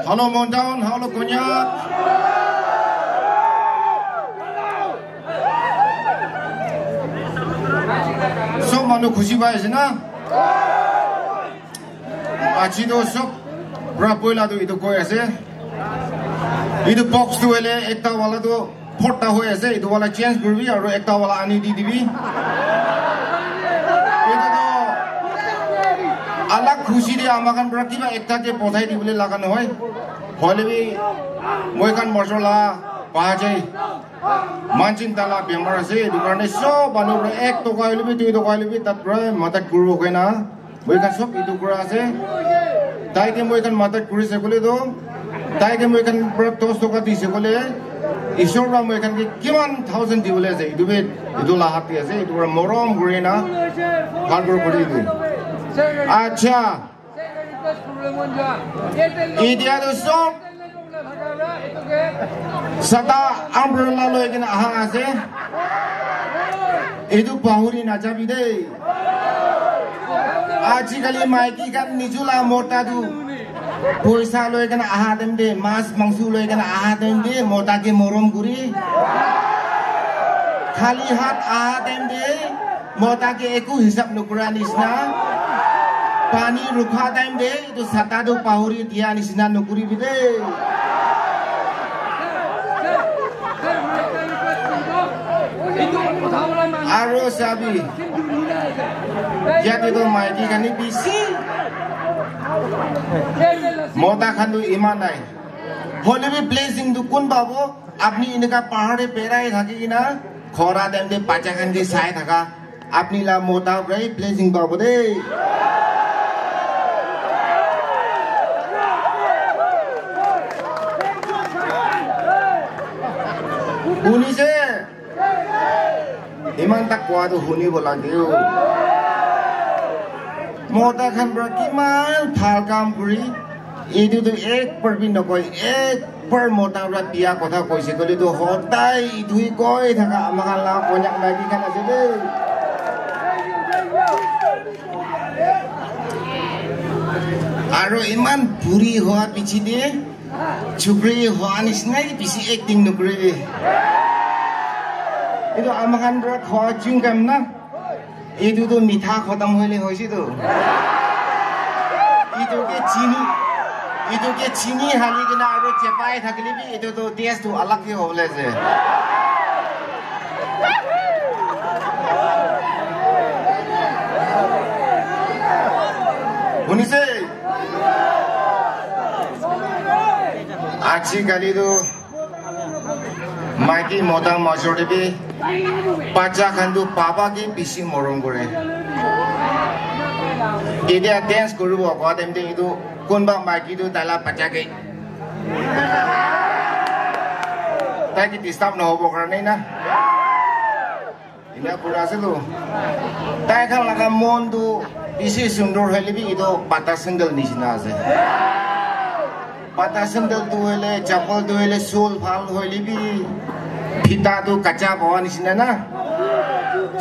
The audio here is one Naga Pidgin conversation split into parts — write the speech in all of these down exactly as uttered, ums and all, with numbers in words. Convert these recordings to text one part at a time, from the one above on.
Hello, Mon Town, hello, Konyak. Sob manu khushi pai ase na? Aji to sob pra poila to etu koi ase. Etu box tu hoile ekta wala tu phota hoi ase, etu wala change kuribi aru ekta wala ani di dibi. Etu to alag khushi de ama khan pra kiba ekta ke bothai dibole laga nohoi. Hoile bi moi khan mojor la pa jai. Manchin tala bemar ase, etu karne sob manu pra ek toka hoile bi, dui toka hoile bi, tat pra madat kuru koi na. Moi khan sob etu kura ase. Tai ke moi khan madat kurise koile toh, tai ke moi khan pra dos toka dise koile, Ishwar pra moi khan ke kiman thousand dibole ase, etu bi etu la hat te ase, etu pra morom kuri na bhal kuri kuri etu. Acha. Etia tu sob sata umbrella loi kena aha ase. Etu pahuri najabi de. Ajikali maiki khan nijula mota tu poisa loi kena aha time te, mas mangso loi kena aha time te, mota ke morom kuri. Khali hat aha time te, mota ke eku hisab nukura nisna. Pani rukha time te, etu sata tu pahuri dia nisna nukuribi de. Aro sabi, yate to maiki khan bisi, mota khan tu iman nai. Hoile bi blessing tu kun pabo? Apni enika pahar te berai thaki kena, khora time te bacha khan ke sai thaka, apni la mota pra blessing pabo de. Hunise? Iman tak kowa tu hunibo lage o. Mota khan pra kiman bhal kam kuri, etu tu ek par bi nokoi, ek par mota pra biya kotha koise koile tu hodai etu hi koi thaka ama khan la Konyak maiki khan ase de. Aro iman buri hoa piche de chukri hoa nisna hi bishi acting nukuri de. Etu ama khan pra khoa chewing gum na. Etu tu mitha khotom hoile hoise tu. Etu ke chini, etu ke chini hali kena aru chepai thakile bi etu tu taste tu alag hi hobole ase. Hunise? Aji kali tu maiki mota major te bi bacha khan tu papa ke bishi morom kore. Etia dance kuribo koa time te etu kunba maiki tu taila bacha ke tai ke disturb nohobo karne na. Ena kura ase tu. Tai khan laga mon tu bishi sundur hoile bi etu pata sandal nishina ase. Pata sandal tu hoile, chapal tu hoile, sol bhal hoile bi, phita tu kacha bawa nishina na.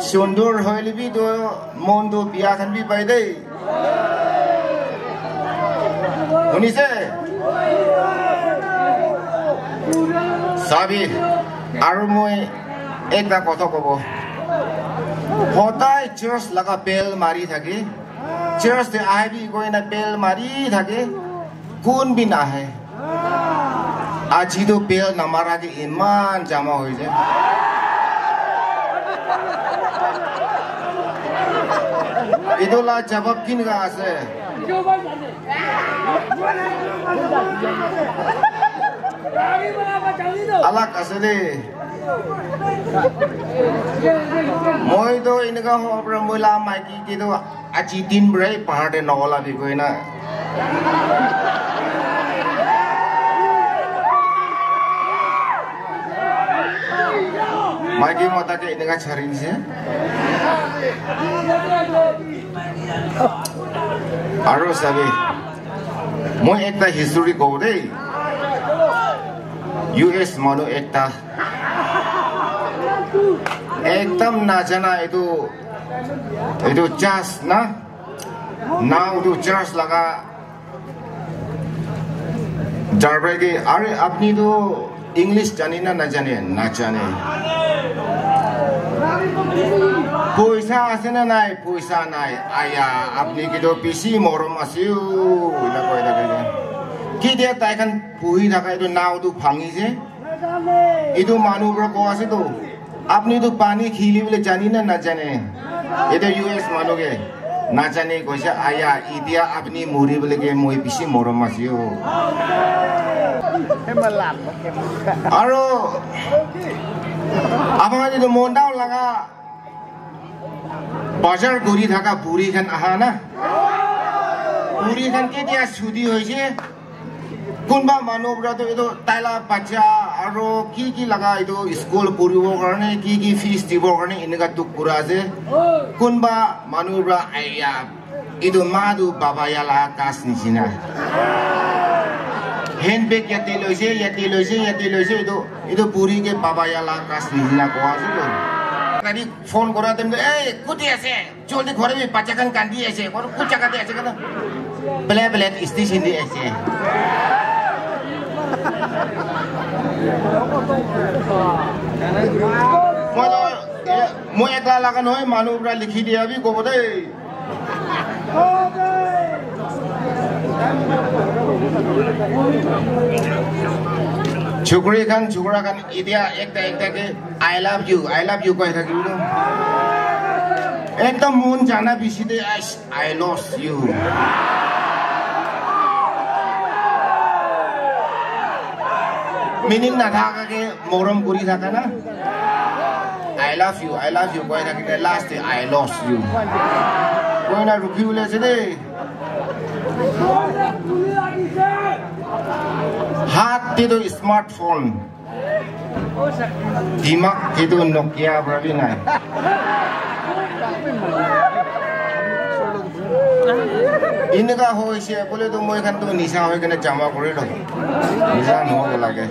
Sundur hoile bi tu mon tu biya khan bi pai de. Hunise? Sabi, aru moi ekta kotha kobo. Hodai church laga bell mari thake. Church te ahibi koina bell mari thake. Kun bi nahe. Aji tu bell namara ke iman jama hoi jai. Etu la jawab kineka ase? Alag ase de. Moi to eneka hobo para moi la maiki ke to aji din bhar bahar te naola bi koi na. Maiki mota ke eneka chari dise. Aro sabi, moi ekta history kobo de. U S manu ekta ekdam najana etu, etu church na, nao etu church laga Jar bhai ke, "Are, apni tu English jane na najane?" "Najane." "Poisa ase na nai?" "Poisa nai." "Aya, apni ke tu bishi morom ase o," ena koi thake. Ketia tai khan buhi thaka etu nao tu bhangi je. Etu manu para koi ase tu, "Apni tu pani khili bole jane na najane?" Etu U S manu ke, "Najane," koise. "Aya, etia apni muri bole ke moi bishi morom ase o." Aro apni etu Mon Town laga bazar guri thaka buri khan aha na? Buri khan ketia chuti hoise? Kunba manu para tu etu taila bacha aro ki ki laga etu school puribo karne, ki ki fees dibo karne enika dukh kura ase. Kunba manu para, "Aiya, etu ma tu baba ya la kas nishina." Handbag yate loise, yate loise, yate loise, etu, etu buri ke baba ya la kas nishina koa ase tu. Kadi phone kora time tu, "Ei, kuti ase? Joldi ghor mein bacha khan kandi ase, kor kuch jaga te ase kana?" Bele bele station te ase. Moi to, eh, moi ekla laga nohoi, manu para likhi dia bi kobo de. Chukri khan, chukra khan, etia ekta ekta ke, "I love you, I love you," koi thakibo. Ekdom mon jana bishi te, "I, I lost you." Meaning nathaka ke morom kuri thaka na. "I love you, I love you," koi thakile last te, "I lost you." Koi na rukhi bole ase de. Hat te to smartphone. Dimak te to Nokia para bi nai. Eneka hoise bole to moi khan to nisa hoi kena jama kori lo. Nisa nohobo lage.